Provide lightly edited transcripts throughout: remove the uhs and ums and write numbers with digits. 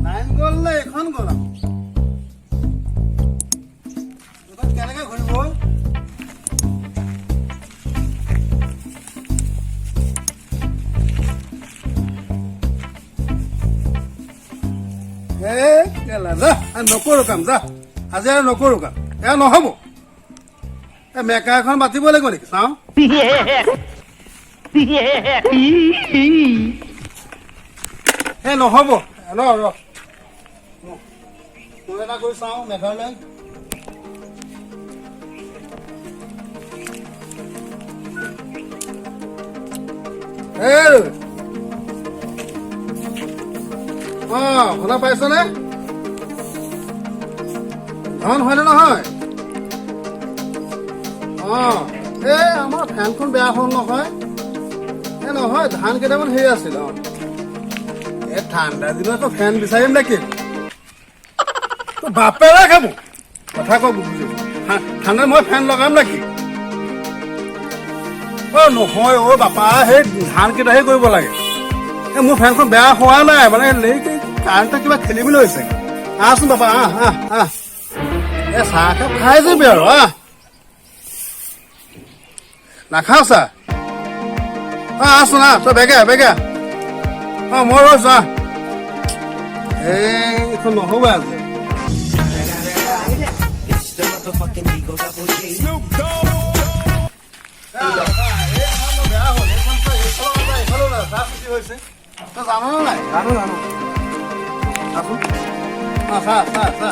Line গ'ল নে এইখন গ'ল আকৌ? এইখন কেনেকে ঘূৰিব? এ কেলা, যা, আৰু নকৰো কাম, যা, আজি আৰু নকৰো কাম, এয়া নহ'ব। এই মেকা এখন মাতিব লাগিব নেকি চাওঁ। এই নহ'ব, ৰ ৰ, ফোন এটা কৰি চাওঁ মেঘালয়। এই অ, শুনা পাইছনে? ধন হয়নে নহয়? অ, এই আমাৰ ফেনখন বেয়া হ'ল নহয়। এই নহয়, ধান কেইটামান হেৰি আছিল। অ, এই ঠাণ্ডা দিনত ফেন বিচাৰিম নেকি? তোৰ বাপেৰে খাব কথা ক বুজি। ঠাণ্ডাত মই ফেন লগাম নেকি? অ নহয়, অ বাপা, সেই ধান কেইটাহে কৰিব লাগে। এই মোৰ ফেনখন বেয়া হোৱা নাই, মানে কাৰেণ্টটা কিবা খেলি মেলি হৈছে। আহচোন বাপা, আহ আহ আহ, এই চাহ একাপ খাই যাবি আৰু। আহ, নাখাওঁ চাহ? অ আহচোন, আহ, তই বেগে বেগে। অ মই ৰৈছো, আহ। এই এইখন নহ'ব আজি। It's the motherfucking Eagle Double G. বেয়া হ'ল এইখন, এইফালৰ পৰা এইফালেও নাই, চাহ চুটি হৈছে। তই জাননে নাই? জানো জানো। চাচোন, অ চা চা চা।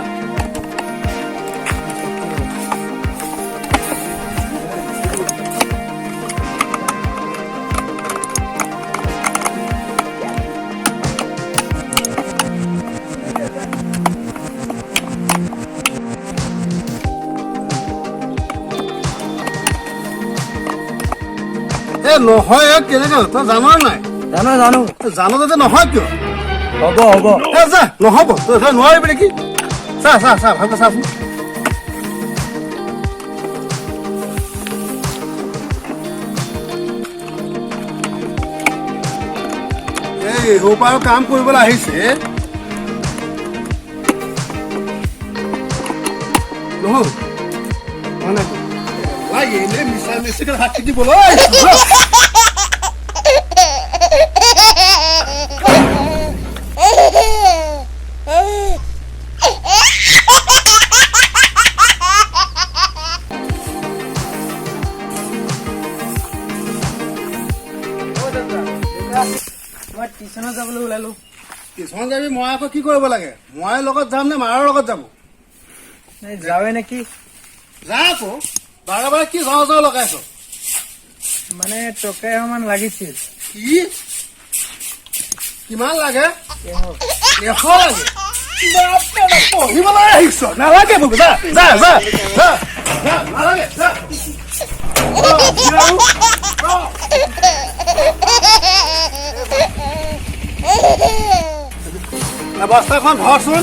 এ নহয়, এ কেনেকে, তই জান নাই? জানো জানো। জানো যাতে নহয় কিয়? হ'ব হ'ব। এ যা, নহ'ব, তই তই নোৱাৰিবি নেকি? চা চা চা, ভালকে চাচোন। এই সোপা আৰু কাম কৰিবলৈ আহিছে নহ'ল মানে লাগে, এনেই মিছা মিছিকৈ হাত দিবলৈ। মই টিউচনত যাবলৈ ওলালো। টিউচন যাবি? মই আকৌ কি কৰিব লাগে? মই লগত যাম নে মাৰৰ লগত যাব? এই যাৱে নেকি? যা আকৌ, বাৰে বাৰে কি যাওঁ যাওঁ লগাইছ? মানে টকা এশমান লাগিছিল। কি? কিমান লাগে? 100 লাগে? বাপৰে বাপ, পঢ়িবলৈ আহিছ, নালাগে মোক, যা যা যা যা যা, নালাগে, যা। অ, কি আৰু? অ। এই বস্তাখন ধৰচোন।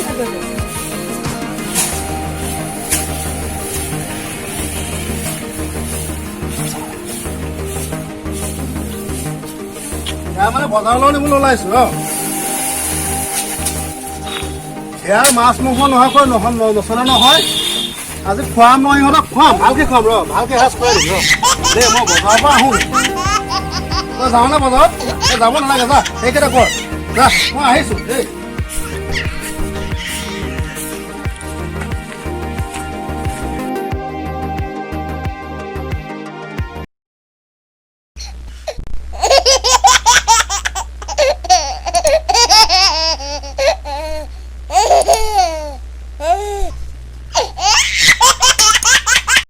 এয়া মানে বজাৰলৈ নিবলৈ ওলাইছো। অ সেয়া মাছ মাংস নোহোৱাকৈ নহয়, নচলে নহয়। আজি খুৱাম মই ইহঁতক, খুৱাম, ভালকে খুৱাম, ৰ, ভালকে এসাঁজ খুৱাই দিম, ৰ। দেই, মই বজাৰৰ পৰা আহোঁ। তই যাৱনে বজাৰত? তই যাব নালাগে, যা, সেইকেইটা কৰ, যা, মই আহিছো দেই।